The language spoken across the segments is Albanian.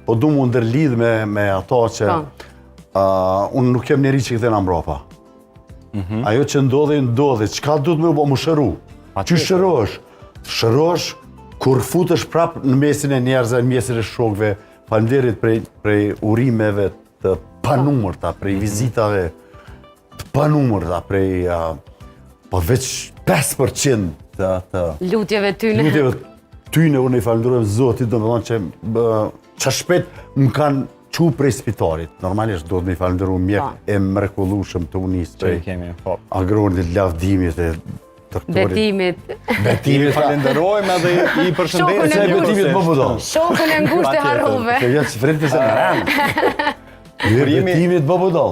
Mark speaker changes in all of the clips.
Speaker 1: Po du mu ndërlidh me, me ato që
Speaker 2: Po.
Speaker 1: uh, unë nuk jem njeri që kthena mbrapa.
Speaker 3: Mhm.
Speaker 1: Ajo që ndodhi, ndodhi. Çka duhet me u bo? Mu shëru. Qysh shërohesh? Shërohesh kur futesh prap në mesin e njerëzve, në mesin e shokëve. Faleminderit prej prej urimeve të panumërta, prej vizitave të panumërta, prej uh, po veç 5% të të
Speaker 2: Lutjeve tyne.
Speaker 1: Lutjeve tyne unë i falënderoj Zotit, domethënë që bë, që shpejt më kanë çu prej spitalit. Normalisht duhet me i falënderu mjek
Speaker 2: Po.
Speaker 1: e mrekullueshëm të unis
Speaker 3: Që
Speaker 1: prej
Speaker 3: i kemi, po.
Speaker 1: Agronit, Lavdimit e doktorit.
Speaker 2: Betimit.
Speaker 1: Betimit.
Speaker 3: I falenderojmë edhe i përshëndesim.
Speaker 2: Shokun e
Speaker 1: Se Betimit më budo.
Speaker 2: Shokun e ngushtë e harrove.
Speaker 1: Se jetë së fritë se në rëmë.
Speaker 3: Kur jemi-
Speaker 1: Betimit më budo.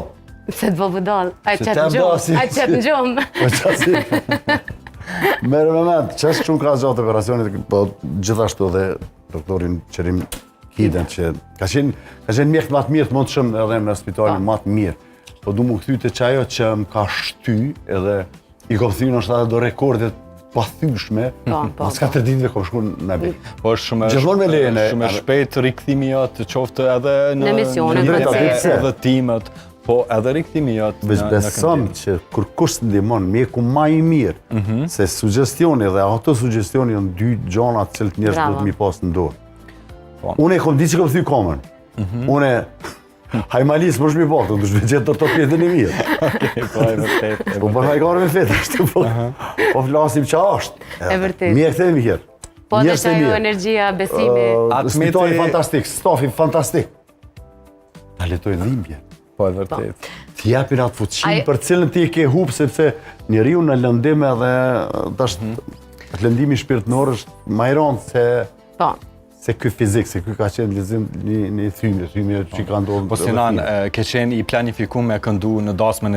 Speaker 2: Se të bo budall. A
Speaker 1: Se
Speaker 2: qatë
Speaker 1: ta
Speaker 2: në gjumë.
Speaker 1: bësi.
Speaker 2: A qatë në gjumë.
Speaker 1: Po qasi. Merë me mend, qështë shumë ka gjatë operacionit, po gjithashtu edhe doktorin Qerim Hiden, që ka qenë, ka qenë mjek më të mirë të mundshëm edhe në spitalin më të mirë. Po du mu kthy te qajo që më ka shty edhe i kom thy nështë edhe do rekordet pathyshme,
Speaker 2: Po, po,
Speaker 1: mas
Speaker 2: po.
Speaker 1: 4 ditëve kom shku në be.
Speaker 3: Po është shumë
Speaker 1: Gjithmonë me lejen e-
Speaker 3: shumë e shpejt rikthimi jot, qoftë edhe në
Speaker 2: Në emisione,
Speaker 3: në
Speaker 1: drejta,
Speaker 3: në
Speaker 1: pse?
Speaker 3: udhëtimet, po edhe rikthimi jot
Speaker 1: Veç
Speaker 3: në, në
Speaker 1: besom
Speaker 3: këndim.
Speaker 1: që kur kush të ndihmon, mjeku ma i mirë, se sugestioni dhe autosugestioni janë dy gjona të cilët njerëz
Speaker 2: Bravo.
Speaker 1: duhet mi pas në dorë.
Speaker 3: Po.
Speaker 1: Unë e kom di që kom thy komën. Unë hajmalis më është mi po, këtu, dush me gjetë ortopedin e mirë.
Speaker 3: Okej, po e vërtet. e
Speaker 1: Po bën hajgare me fetë, ashtu po, po flasim që është.
Speaker 2: E vërtet.
Speaker 1: Mjekët e mirë.
Speaker 2: Po dhe
Speaker 1: Njerëz
Speaker 2: që
Speaker 1: e
Speaker 2: ajo
Speaker 1: mirë.
Speaker 2: energjia, besimi.
Speaker 1: Uh,
Speaker 3: Atmeti-
Speaker 1: Spitali fantastik, stafi fantastik. Ta letojnë dhimbje.
Speaker 3: Po e vërtet.
Speaker 1: T'i japin atë fuqinë
Speaker 2: Ai-
Speaker 1: për cilën ti e ke hup sepse njeriu në lëndim edhe tash atë lëndimi shpirtëror është më i rëndë se
Speaker 2: Po.
Speaker 1: se ky fizik, se ky ka qenë lëzim një një thymje, thymje që ka ndodhur.
Speaker 3: Po Sinan, e, ke qenë i planifikum me këndu në dasmën e.